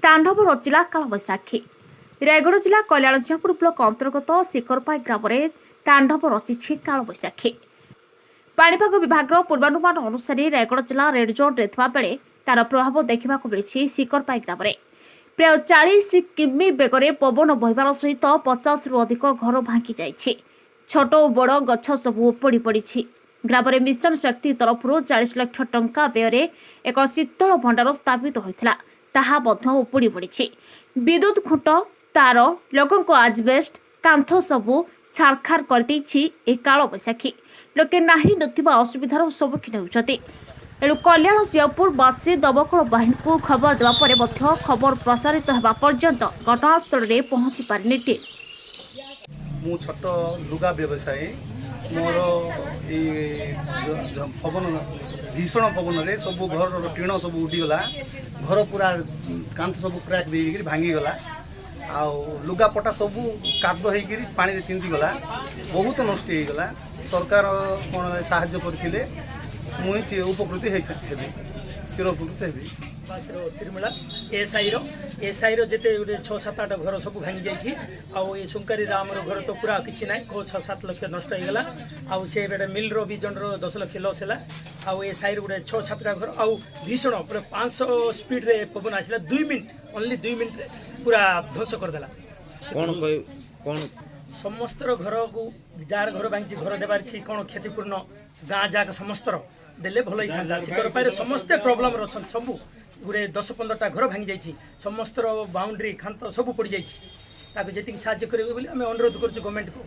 ତାଣ୍ଡବ ରଚିଲା କାଳବୈଶାଖୀ। ରାୟଗଡ଼ା ଜିଲ୍ଲା କଲ୍ୟାଣସିଂହପୁର ବ୍ଲକ ଅନ୍ତର୍ଗତ ଶିକରପାଇ ଗ୍ରାମରେ ତାଣ୍ଡବ ରଚିଛି କାଳବୈଶାଖୀ। ପାଣିପାଗ ବିଭାଗର ପୂର୍ବାନୁମାନ ଅନୁସାରେ ରାୟଗଡ଼ା ଜିଲ୍ଲା ରେଡ୍ ଜୋନ୍ରେ ଥିବାବେଳେ ତାର ପ୍ରଭାବ ଦେଖିବାକୁ ମିଳିଛି ଶିକରପାଇ ଗ୍ରାମରେ। ପ୍ରାୟ 40 କିମି ବେଗରେ ପବନ ବହିବାର ସହିତ 50ରୁ ଅଧିକ ଘର ଭାଙ୍ଗି ଯାଇଛି। ଛୋଟ ଓ ବଡ଼ ଗଛ ସବୁ ଉପୁଡ଼ି ପଡ଼ିଛି। ଗ୍ରାମରେ ମିଶନ ଶକ୍ତି ତରଫରୁ 40 ଲକ୍ଷ ଟଙ୍କା ବ୍ୟୟରେ ଏକ ଶୀତଳ ଭଣ୍ଡାର ସ୍ଥାପିତ ହୋଇଥିଲା, ତାହା ମଧ୍ୟ ଉପୁଡ଼ି ପଡ଼ିଛି। ବିଦ୍ୟୁତ ଖୁଣ୍ଟ, ତାର, ଲୋକଙ୍କ ଆଜବେଷ୍ଟ, କାନ୍ଥ ସବୁ ଛାରଖାର କରିଦେଇଛି ଏହି କାଳବୈଶାଖୀ। ଲୋକେ ନାହିଁ ନଥିବା ଅସୁବିଧାର ସମ୍ମୁଖୀନ ହେଉଛନ୍ତି। ଏଣୁ କଲ୍ୟାଣ ସିଂହପୁରବାସୀ ଦମକଳ ବାହିନୀକୁ ଖବର ଦେବା ପରେ ମଧ୍ୟ ଖବର ପ୍ରସାରିତ ହେବା ପର୍ଯ୍ୟନ୍ତ ଘଟଣାସ୍ଥଳରେ ପହଞ୍ଚି ପାରିନି ଟିମ୍। ମୁଁ ଛୋଟ ଲୁଗା ବ୍ୟବସାୟୀ। ମୋର ଏଇ ପବନ, ଭୀଷଣ ପବନରେ ସବୁ ଘରର ଟିଣ ସବୁ ଉଡ଼ିଗଲା। ଘର ପୁରା କାନ୍ଥ ସବୁ କ୍ରାକ୍ ଦେଇକିରି ଭାଙ୍ଗିଗଲା ଆଉ ଲୁଗାପଟା ସବୁ କାଦୁଅ ହେଇକିରି ପାଣିରେ ତିନ୍ତିଗଲା। ବହୁତ ନଷ୍ଟ ହେଇଗଲା। ସରକାର କ'ଣ ସାହାଯ୍ୟ କରିଥିଲେ ମୁଁ ଉପକୃତ ହେବି, ଚିର ଉପକୃତ ହେବି। ବାସର ତିରୁମଳା ଏସ୍ଆଇର ଏସ୍ଆଇର ଯେତେ ଗୋଟେ ଛଅ ସାତ ଆଠ ଘର ସବୁ ଭାଙ୍ଗି ଯାଇଛି। ଆଉ ଏ ସୁଙ୍କାରୀ ରାମର ଘର ତ ପୁରା କିଛି ନାହିଁ, 6-7 ଲକ୍ଷ ନଷ୍ଟ ହେଇଗଲା। ଆଉ ସେ ଗୋଟେ ମିଲ୍ର ବି ଜଣର 10 ଲକ୍ଷ ଲସ୍ ହେଲା। ଆଉ ଏ ସାହିର ଗୋଟେ ଛଅ ସାତଟା ଘର। ଆଉ ଭୀଷଣ ପୁରା 500 ସ୍ପିଡ଼ରେ ପବନ ଆସିଲା। 2 ମିନିଟ୍, ଓନ୍ଲି 2 ମିନିଟ୍ରେ ପୁରା ଧ୍ୱଂସ କରିଦେଲା। କ'ଣ କହିବ କ'ଣ? ସମସ୍ତର ଘରକୁ, ଯାହାର ଘର ଭାଙ୍ଗିଛି ଘର ଦେବାର ଅଛି। କ'ଣ କ୍ଷତିପୂର୍ଣ୍ଣ ଗାଁ ଯାକ ସମସ୍ତର ଦେଲେ ଭଲ ହେଇଥାନ୍ତା। ଶିକରପାଇରେ ସମସ୍ତେ ପ୍ରୋବ୍ଲେମରେ ଅଛନ୍ତି। ସବୁ ଗୋଟେ 10-15ଟା ଘର ଭାଙ୍ଗି ଯାଇଛି। ସମସ୍ତର ବାଉଣ୍ଡ୍ରି, ଖାନ୍ତ ସବୁ ପଡ଼ିଯାଇଛି। ତାକୁ ଯେତିକି ସାହାଯ୍ୟ କରିବେ ବୋଲି ଆମେ ଅନୁରୋଧ କରୁଛୁ ଗଭର୍ଣ୍ଣମେଣ୍ଟକୁ।